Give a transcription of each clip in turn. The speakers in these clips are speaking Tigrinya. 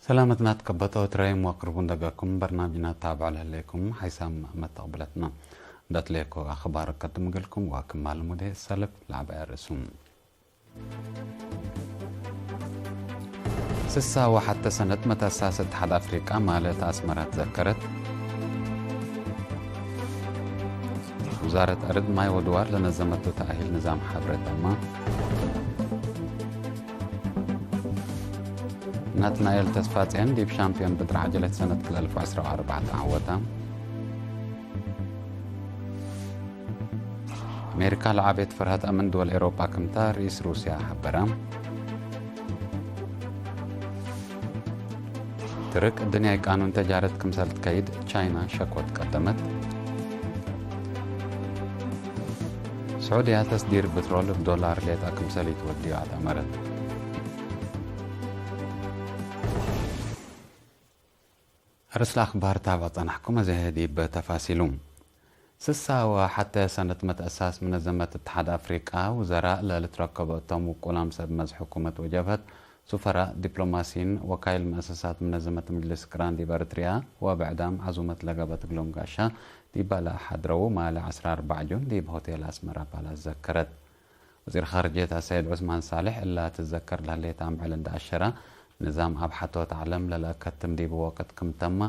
ሰላመትና ትከበቶ ትራይ መቅርቡ እንደገኩም በርናምጅና ታብዕ ለለይኩም ሓይሳም መተቕብለትና። እንዳትለየኮ ኣኽባር ከድምግልኩም ወክማል ሙዴ ሰለብ ላዕባያ ርእሱ። ስሳ ወሓተ ሰነት መተሳሰት ሓደ ኣፍሪቃ ማለት ኣስመራ ተዘከረት። ውዛረት ኣርድ ማይ ወድዋር ለነዘመቱ ተኣሂል ንዛም ሓብረ ተማ። ናትናኤል ተስፋጽዮን ዲብ ሻምፒዮን ብድር ዓጀለት ሰነት ክልተ ኣልፍ ዓስራ ኣርባዕተ ዓወታ። ኣሜሪካ ለዓቤት ፍርሃት ኣምን ድወል ኤሮጳ ክምታ ርኢስ ሩስያ ሓበራ። ትርክ ድንያይ ቃኑን ተጃረት ክምሰል ትከይድ ቻይና ሸኮት ቀደመት። ስዑድያ ተስዲር ብትሮል ብዶላር ሌጣ ክምሰል ይትወድዩ ኣተመረት። ርእስ ለኣኽባር ታብዕ ጸናሕኩም፣ እዚ ዲብ ተፋሲሉ። ስሳ ወሓተ ሰነት መተእሳስ ምነዘመት እትሓድ ኣፍሪቃ ውዘራ ለልትረከበ እቶም ውቁላም ሰብ መዝ ሕኩመት ወጀብሀት ሱፈራ ዲፕሎማሲን ወካይል መእሰሳት ምነዘመት ምጅልስ ቅራን ዲብ ኤርትርያ ወብዕዳም ዓዙመት ለገበት እግሎም ጋሻ ዲብ ባላ ሓድረዉ ማለ ዓስራ ኣርባዕ ጁን ዲብ ሆቴል ኣስመራ ፓላስ ዘከረት። ወዚር ኻርጅየት ኣሰይድ ዑስማን ሳልሕ እላ ትዘከር ላሌት ኣምዕል እንዳ ኣሸራ፣ ንዛም ኣብ ሓቶት ዓለም ለለኣከትም ዲብ ወቅት ክምተማ፣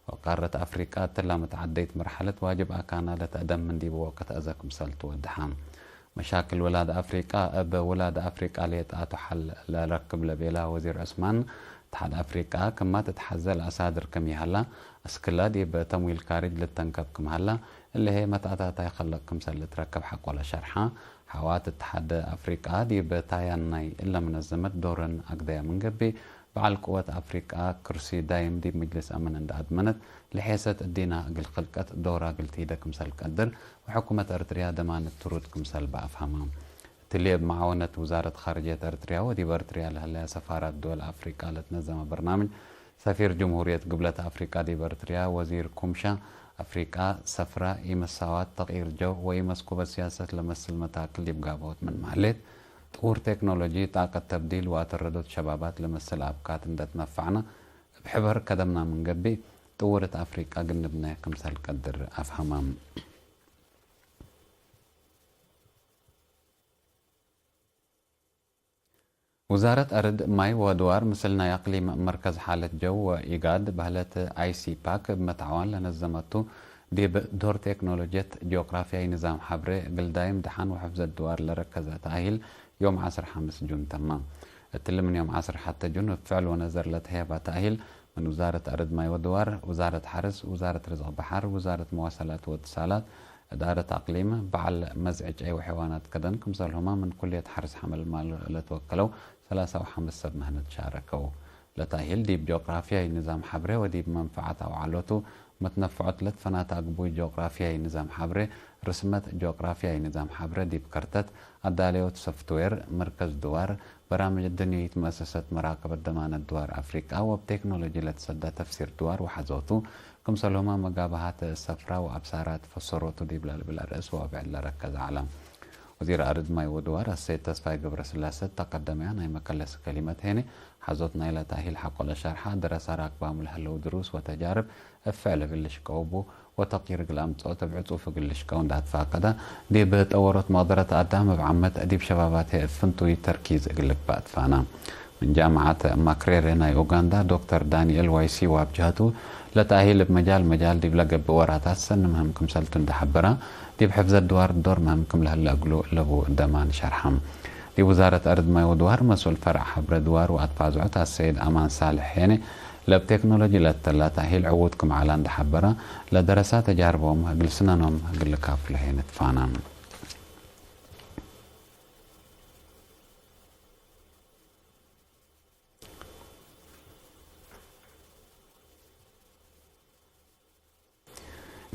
ወቃረት ኣፍሪቃ እትላ መትዓደይት መርሓለት ዋጅብ ኣካና ለተእደም ምን ዲብ ወቅት ኣዘ ክምሰል ትወድሓ። መሻክል ውላድ ኣፍሪቃ እብ ውላድ ኣፍሪቃ ሌጣ ቱሓል ለረክብ ለቤላ ወዚር ዑስማን፣ እትሓድ ኣፍሪቃ ክማ ትትሓዘል ኣሳድር ክም ይሃላ፣ እስክላ ዲብ ተምዊል ካርጅ ልተንከብ ክም ሃላ፣ እለሄ መትኣታታይ ኸለቅ ክምሰል ልትረከብ ሓቆለ ሸርሓ፣ ሓዋት እትሓደ ኣፍሪቃ ዲብ ታያናይ እለ ምነዘመት ዶረን ኣግደያ ምንገቢ፣ በዓል ቅወት ኣፍሪቃ ክርሲ ዳይም ዲብ ምጅልስ ኣምን እንዳ ኣድመነት፣ ልሔሰት እዲና እግል ኽልቀት ዶራ እግል ትሂደ ክምሰል ቀድር፣ ወሕኩመት ኤርትርያ ደማነት ትሩድ ክምሰል በኣፍሃማ። እትሊ እብ መዓወነት ውዛረት ኻርጅየት ኤርትርያ ወዲብ ኤርትርያ ለህለያ ሰፋራት ድወል ኣፍሪቃ ለትነዘመ በርናምጅ፣ ሰፊር ጅምሁርየት ግብለት ኣፍሪቃ ዲብ ኤርትርያ ወዚር ኩምሻ ኣፍሪቃ ሰፍራ ኢመሳዋት ተቕይር ጀው ወኢመስኩበት ሲያሰት ለመስል መታክል ዲብ ጋባዎት ምን ማሌት ጥውር ቴክኖሎጂ ጣቀት ተብዲል ወኣተረዶት ሸባባት ለመስል ኣብካት እንደትነፋዕና እብ ሕበር ከደምና ምን ገብእ ጥውር እት ኣፍሪቃ ግንብነ ክምሰል ቀድር ኣፍሃማም። ውዛረት ኣርድ ማይ ወድዋር ምስል ናይ ኣቅሊም መርከዝ ሓለት ጀው ወኢጋድ በህለት ኣይሲፓክ እብ መትዓዋን ለነዘመቱ ዲብ ዶር ቴክኖሎጅየት ጂኦግራፊያይ ንዛም ሓብሬ ግልዳይም ደሓን ወሕፍዘት ድዋር ለረከዘ ተኣሂል ዮም ዓስር ሓምስ ጁን ተማ። እትሊ ምን ዮም ዓስር ሓተ ጁን እብ ፍዕል ወነዘር ለተሄባ ተኣሂል ምን ውዛረት ኣርድ ማይ ወድዋር፣ ውዛረት ሓርስ፣ ውዛረት ርዝቅ በሓር፣ ውዛረት መዋሰላት ወእትሳላት፣ እዳረት ኣቅሊም፣ በዓል መዝዕጨይ ወሐዋናት ከደን ክምሰልሁማ ምን ኩልየት ሓርስ ሓመልማል ለትወከለው ሰላሳ ወሓምስ ሰብ ምህነት ሻረከው። ለታሂል ዲብ ጂኦግራፊያይ ንዛም ሓብሬ ወዲብ መንፈዓት ኣውዓሎቱ መትነፍዖት ለትፈናት ኣግቡይ ጂኦግራፊያይ ንዛም ሓብሬ፣ ርስመት ጂኦግራፊያይ ንዛም ሓብሬ ዲብ ከርተት፣ ኣዳለዮት ሶፍትዌር፣ መርከዝ ድዋር፣ በራምጅ ድንይት መእሰሰት መራከበት ደማነት ድዋር ኣፍሪቃ ወብ ቴክኖሎጂ ለትሰዳ ተፍሲር ድዋር ወሓዞቱ፣ ክምሰልሁማ መጋባሃት ሰፍራ ወኣብሳራት ፈሰሮቱ ዲብ ለልብል ኣርእስ ወብዕድ ለረከዘ ዓለም። ወዚር ኣርድ ማይ ወድዋር ኣሰይድ ተስፋይ ገብረስላሰ ተቀደመያ ናይ መከለሲ ከሊመት ሄነ ሓዞት ናይላ ታሂል ሓቆለ ሸርሓ፣ ደረሳ ራክባም ለህለው ድሩስ ወተጃርብ እፍዕ ለግልሽ ቀውቡ ወተቂር እግል ኣምጽኦ ተብዕጹፍ እግል ልሽቀው እንዳትፋቀደ፣ ዲብ ጠወሮት መቅደረት ኣዳም እብ ዓመት ዲብ ሸባባት እብ ፍንቱይ ተርኪዝ እግል ልግባእ ትፋና። ምን ጃምዓት ማክሬሬ ናይ ኡጋንዳ ዶክተር ዳንኤል ዋይሲዋ እብ ጀሀቱ፣ ለተኣሂል እብ መጃል መጃል ዲብ ለገብእ ወራታት ሰኒ ምህም ክምሰልቱ እንዳሐበራ፣ ዲብ ሕፍዘት ድዋር ዶር ምህም ክም ለህለ እግሉ ለቡ ደማን ሸርሐም። ዲብ ውዛረት ኣርድ ማይ ወድዋር መስኡል ፈርዕ ሐብረ ድዋር ወኣትፋዝዖት ኣሰይድ ኣማን ሳልሕ ሄነ፣ ለብ ቴክኖሎጂ ለተላ ታሂል ዕዉት ክም ዓላ እንዳሐበራ፣ ለደረሳ ተጃርቦም እግል ስነኖም እግል ልካፍሎ ሄነ ትፋና።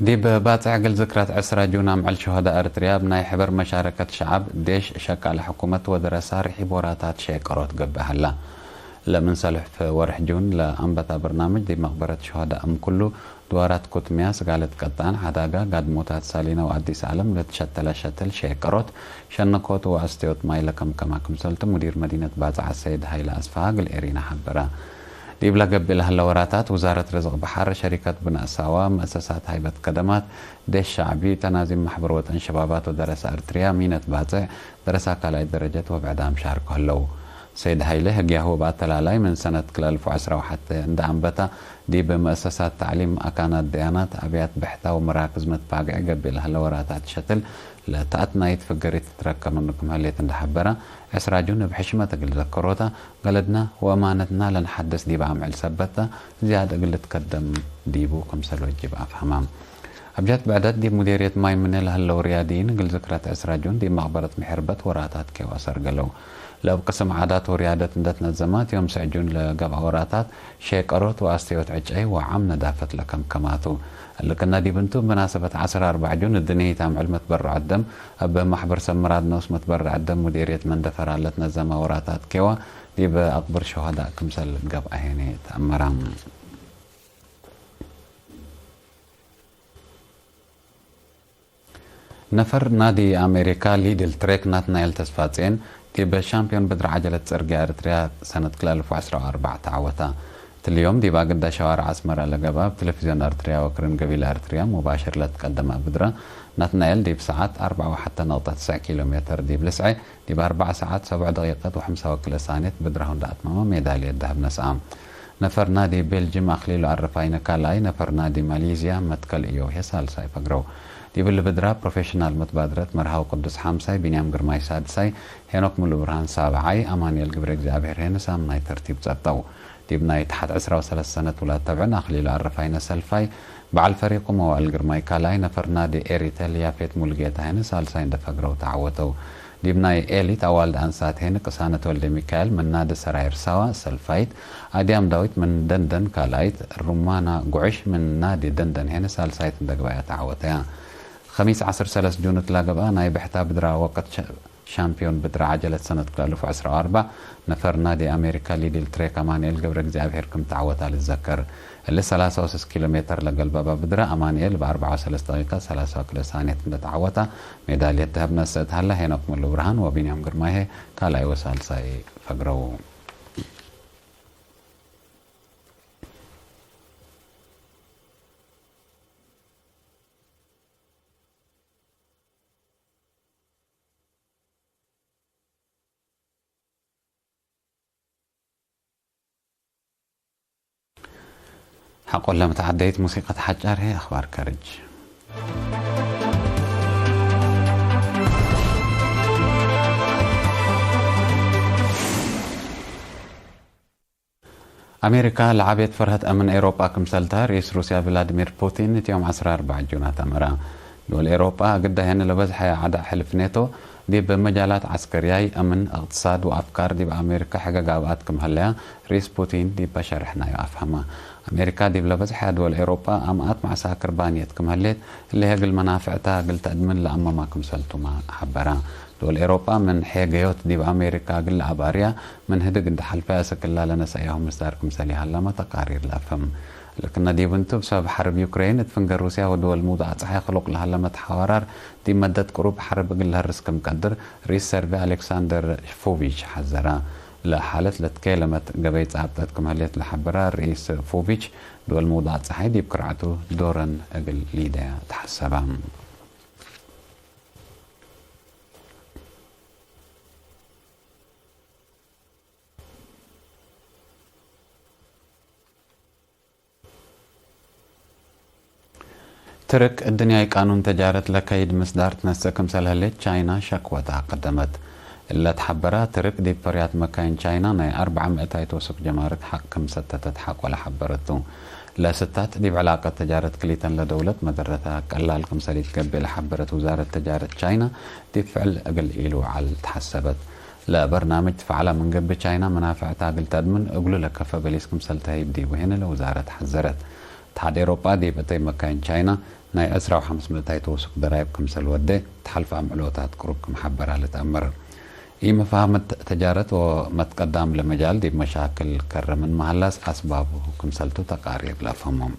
ዲብ ባጽዕ እግል ዝክረት ዕስራ ጁን ኣምዕል ሸሆዳ ኤርትርያ፣ እብ ናይ ሕበር መሻረከት ሸዓብ፣ ዴሽ፣ ሸቃለ ሕኩመት ወደረሳ ርሒብ ወራታት ሸቀሮት ገብእ ሀላ። ለምን ሰልፍ ወርሕ ጁን ለኣንበታ በርናምጅ ዲብ መቅበረት ሸሆዳ እም ኩሉ ድዋራት ኩትምያ፣ ስጋለት ቀጣን፣ ሓዳጋ፣ ጋድሞታት ሳሊና ወኣዲስ ኣለም ለትሸተለ ሸትል ሸቀሮት፣ ሸነኮት ወኣስተዮት ማይ ለከምከማ ክምሰልቲ ሙዲር መዲነት ባጽዕ ኣሰይድ ሃይለ ኣስፍሃ እግል ኤሪና ሓበራ። ዲብላ ገቢል ህለ ወራታት ውዛረት ርዝቕ ባሓር ሸሪከት ብናእ ሳዋ መእሰሳት ሃይበት ከደማት ደሽ ሻዕቢ ተናዚም ማሕበር ወጠን ሸባባት ወደረሳ እርትርያ ሚነት ባጽዕ ደረሳ ካልኣይ ደረጀት ወብዕዳም ሻርኩ ኣለዉ። ሰይድ ሃይለ ህግያሁ ብኣተላላይ ምን ሰነት ክልተ ኣልፍ ወዕስራ ወሓደ እንዳ ኣንበታ ዲብ መእሰሳት ታዕሊም ኣካናት ደያናት ኣብያት ብሕታዊ መራክዝ መትባግዒ ገቢል ህለ ወራታት ሸትል ለታኣት ናይት ፍገሪት ትረከምኑ ክምሀሌት እንዳሓበራ ዕስራ ጁን ብሕሽመት እግል ዘከሮታ ገለድና ወእማነትና ለንሓደስ ዲብ ኣምዕል ሰበታ ዝያድ እግል ትከደም ዲቡ ክምሰል ወጅብ ኣፍሃማ። ኣብጃት ብዕደት ዲብ ሙዴርየት ማይ ምነ ለህለው ርያዲይን እግል ዝክረት ዕስራ ጁን ዲብ መቕበረት ምሕርበት ወራታት ኬዋ ሰርገለው። ለእብ ቅስም ዓዳት ወርያደት እንደትነዘማት ዮም ስዕ ጁን ለገብኣ ወራታት ሼቀሮት ወኣስተዮት ዕጨይ ወዓም ነዳፈት ለከምከማቱ። እልክና ዲብ እንቱ ብመናሰበት ዓሰርተ ኣርባዕ ጁን እድንሂት ኣምዕል መትበርዕ ደም እብ ማሕበር ሰብ ምራድ ነውስ መትበርዕ ደም ሙዴርየት መንደፈራ ለትነዘማ ወራታት ኬዋ ዲብ ኣቅብር ሸሃዳእ ክምሰል ገብኣ ሄኔ ተኣመራ። ነፈር ናዲ ኣሜሪካ ሊድል ትሬክ ናትናኤል ተስፋጽዮን ዲብ ሻምፒዮን ብድሪ ዓጀለት ጽርግያ ኤርትርያ ሰነት ክልተ ኣልፍ ወዕስራ ወኣርባዕተ ተዓወታ። ትልዮም ዲብ ኣገዳ ሸዋርዕ ኣስመራ ለገባ ኣብ ቴሌቪዝዮን ኤርትርያ ወክርን ገቢል ኤርትርያ ሙባሽር ለትቀደማ ብድራ ናትናኤል ዲብ ሰዓት ኣርባዓ ወሓተ ነቕጠ ትስዕ ኪሎ ሜተር ዲብ ልስዐ ዲብ ኣርባዓ ሰዓት ሰብዑ ደቂቀት ወሓምሳ ወክለ ሳኔት ብድራሁ እንዳኣትማማ ሜዳልየት ዳህብ ነስኣ። ነፈር ናዲ ቤልጅም ኣኽሊሉ ኣረፋይነ ካልኣይ፣ ነፈር ናዲ ማሌዝያ መትከል እዮሄ ሳልሳይ ፈግረው። ዲብል ብድራ ፕሮፌሽናል መትባድረት መርሃዊ ቅዱስ ሓምሳይ፣ ቢንያም ግርማይ ሳድሳይ፣ ሄኖክ ሙሉ ብርሃን ሳብዓይ፣ ኣማኑኤል ግብረ እግዚኣብሔር ሄነ ሳምናይ ተርቲብ ጸጠው። ዲብ ናይ ተሓት ዕስራ ወሰለስተ ሰነት ውላድ ተብዕን ኣኽሊሉ ኣረፋይነ ሰልፋይ፣ በዓል ፈሪቁ መዋእል ግርማይ ካልኣይ፣ ነፈር ናዲ ኤሪተል ያፌት ሙሉጌታ ሄነ ሳልሳይ እንደ ፈግረው ተዓወተው። ዲብ ናይ ኤሊት ኣዋልድ ኣንሳት ሄን ቅሳነት ወልደ ሚካኤል ምን ናዲ ሰራይር ሳዋ ሰልፋይት፣ ኣድያም ዳዊት ምን ደንደን ካልኣይት፣ ሩማና ጉዕሽ ምን ናዲ ደንደን ሄን ሳልሳይት እንደግባያ ተዓወተያ። ኸሚስ ዓሰርተ ሰለስተ ጁን እትላገብኣ ናይ ብሕታ ብድራ ወቀት ሸ-፣ ሻምፒዮን ብድራ ዓጀለት ሰነት ክልተ ኣልፍ ወዕስራ ወኣርባዕ ነፈር ናዲ ኣሜሪካ ሊድል ትሬክ ኣማኑኤል ገብረ እግዚኣብሔር ክም ተዓወታ ልዘከር። እሊ ሰላሳ ወሰስ ኪሎ ሜተር ለገልበባ ብድረ ኣማኑኤል ብኣርባዓ ወሰለስተ ደቂቃ ሰላሳ ወክልተ ሳኔት እንደተዓወታ፣ ሜዳልየት ደሀብ ነሰእት ሃላ ሄኖክ ሙሉ ብርሃን ወቢንያም ግርማይሄ ካልኣይ ወሳልሳይ ፈግረው። ሓቆ ለምትዓደይት ሙሲቀት ሓጫር ሄ ኣኽባር ከርጅ። ኣሜሪካ ለዓቤት ፈርሀት ኣምን ኤሮጳ ክምሰልታ ርኢስ ሩስያ ቭላድሚር ፑቲን እቲዮም ዓሰርተ ኣርባዕተ ጁናት ኣመራ። ዶል ኤሮጳ ግዳሄን ለበዝሐ ዓዳ ሕልፍ ኔቶ ዲብ መጃላት ዓስከርያይ ኣምን እቅትሳድ ወኣፍካር ዲብ ኣሜሪካ ሕገ ጋብኣት ክምሀለያ ርኢስ ፑቲን ዲብ በሸርሕናዮ ኣፍሀማ። ኣሜሪካ ዲብ ለበዝሐ ዶል ኤሮጳ ኣምኣት ማዕሳክር ባንየት ክምሀሌት እሊ ሄግል መናፍዕታ ግልተዕድምን ለኣመማ ክምሰልቱማ ሐበራ። ዶል ኤሮጳ ምን ሔገዮት ዲብ ኣሜሪካ ግለ ኣባርያ ምን ህድግ እንተ ሐልፈያ ሰክላ ለነሰእያሁ ምስዳር ክምሰል ይሃላመ ተቃሪር ለአፍህም። ልክነ ዲብ እንቱ ብሰበብ ሐርብ ዩክሬን እት ፍንገር ሩስያ ወድወል ምውዳእ ጸሓይ ክሉቅ ለሃለመት ሐዋራር ዲብ መደት ቅሩብ ሐርብ እግል ለሀርስ ክም ቀድር ርኢስ ሰርቢያ ኣሌክሳንደር ፉቪች ሐዘራ። ለሐለት ለትኬለመት ገበይ ጻብጠት ክም ህሌት ለሐበራ ርኢስ ፉቪች ድወል ምውዳእ ጸሓይ ዲብ ክርዐቱ ዶረን እግል ሊደያ ተሐሰባ። ትርክ እድንያይ ቃኑን ተጃረት ለከይድ ምስዳር ትነሰ ክምሰል ህሌት ቻይና ሸክወታ ቀደመት። እለ ተሐበራ ትርክ ዲብ ፈርያት መካይን ቻይና ናይ ኣርብዓ ምእታይ ተወስክ ጀማርክ ሐቅ ክም ሰተተት ሐቆለ ሐበረቱ። ለስታት ዲብ ዕላቀት ተጃረት ክሊተን ለደውለት መደረታ ቀላል ክምሰል ኢትገብእ ለሐበረት ውዛረት ተጃረት ቻይና ዲብ ፍዕል እግል ኢልውዓል ተሐሰበት። ለበርናምጅ ትፋዕላ ምን ገብእ ቻይና መናፍዕታ እግል ተድምን እግሉ ለከፈ በሊስ ክምሰል ተህይብ ዲቡ ሄነ ለውዛረት ሐዘረት። እትሓድ ኤሮጳ ዲብ እተይ መካይን ቻይና ናይ ዕስራ ወሐምስ ምእታይ ተወስክ ደራይብ ክምሰል ወዴ፣ እት ሐልፍ ኣምዕሎታት ቅሩብ ክም ሐበራ ልትኣመር። ኢመፋህመት ተጃረት ወመትቀዳም ለመጃል ዲብ መሻክል ከረ ምን መሃላስ ኣስባቡ ክምሰልቱ ተቃሪር ለአፍህሞም።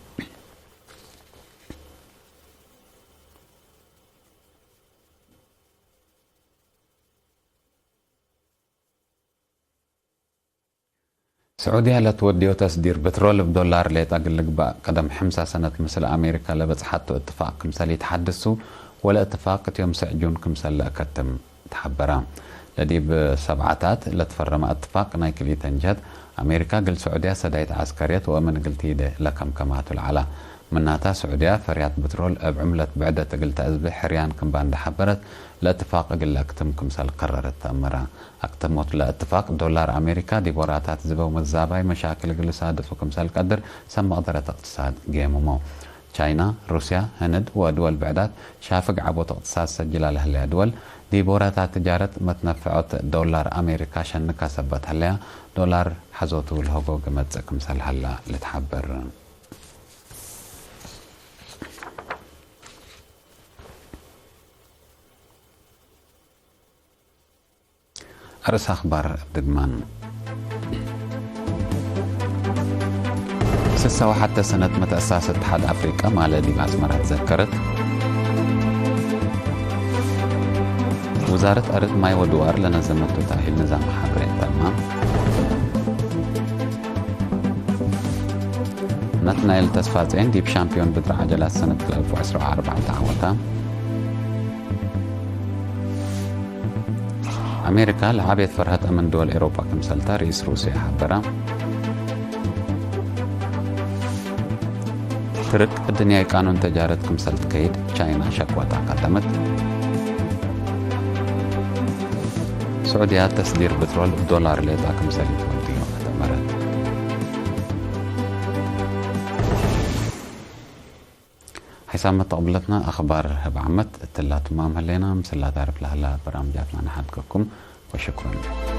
ስዑድያ ለትወድዮ ተስዲር ብትሮል ብዶላር ሌጣ ግልግባእ ቀደም ሕምሳ ሰነት ምስል ኣሜሪካ ለበጽሓቶ እትፋቅ ክምሰል ይትሓድሱ ወለ እትፋቅ እትዮም ስዕ ጁን ክምሰል ለእከትም ተሓበራ። ለዲብ ሰብዓታት ለትፈረማ እትፋቅ ናይ ክልኢተን ጀህት ኣሜሪካ ግል ስዑድያ ሰዳይት ዓስከርየት ወእምን ግልቲ ይደ ለከምከማቱ ለዓላ። ምናታ ስዑድያ ፈርያት ብትሮል እብ ዕምለት ብዕደት እግል ተእዝቢ ሕርያን ክምባ እንዳሓበረት ለእትፋቅ እግል ለእክትም ክምሰል ከረረት ተእምራ። ኣክተሞት ለእትፋቅ ዶላር ኣሜሪካ ዲብ ወራታት ዝበው መዛባይ መሻክል እግል ሳድፉ ክምሰል ቀድር ሰብ መቅደረት እቅትሳድ ጌምሞ። ቻይና፣ ሩስያ፣ ህንድ ወድወል ብዕዳት ሻፍግ ዓቦት እቅትሳድ ሰጅላ ለህለያ ድወል ዲብ ወራታት ትጃረት መትነፍዖት ዶላር ኣሜሪካ ሸንካ ሰበት ህለያ ዶላር ሓዞቱ ለሆጎ ግመጽእ ክምሰል ሀላ ልትሓበር። ኣርእስ ኣኽባር እብ ድግማን። ስሳ ወሓተ ሰነት መተእሳስ እትሓድ ኣፍሪቃ ማለ ዲብ ኣስመራ ትዘከረት። ውዛረት ኣርድ ማይ ወድዋር ለነዘመቱ ታሂል ንዛም ሓብሬ ተማ። ናትናኤል ተስፋጼን ዲብ ሻምፒዮን ብድሪ ዓጀላት ሰነት ክልተ ኣልፍ ወዕስራ ወኣርባዕተ ዓወታ። ኣሜሪካ ለዓብየት ፈርሀት ኣምን ድወል ኤሮጳ ክምሰልታ ርኢስ ሩስያ ሓበራ። ትርክ እድንያይ ቃኑን ተጃረት ክምሰል ትከይድ ቻይና ሸክወታ ቀደመት። ስዑድያ ተስዲር ብትሮል ብዶላር ሌጣ ክምሰል ይትወድዮ ኣተመረት። ሓይሳብ መተቕብለትና ኣኽባር ህብ ዓመት እትላ ትማም ህሌና ምስላ ታርፍ ለህላ በራምጃትና ንሓድገኩም ወሽኩረን።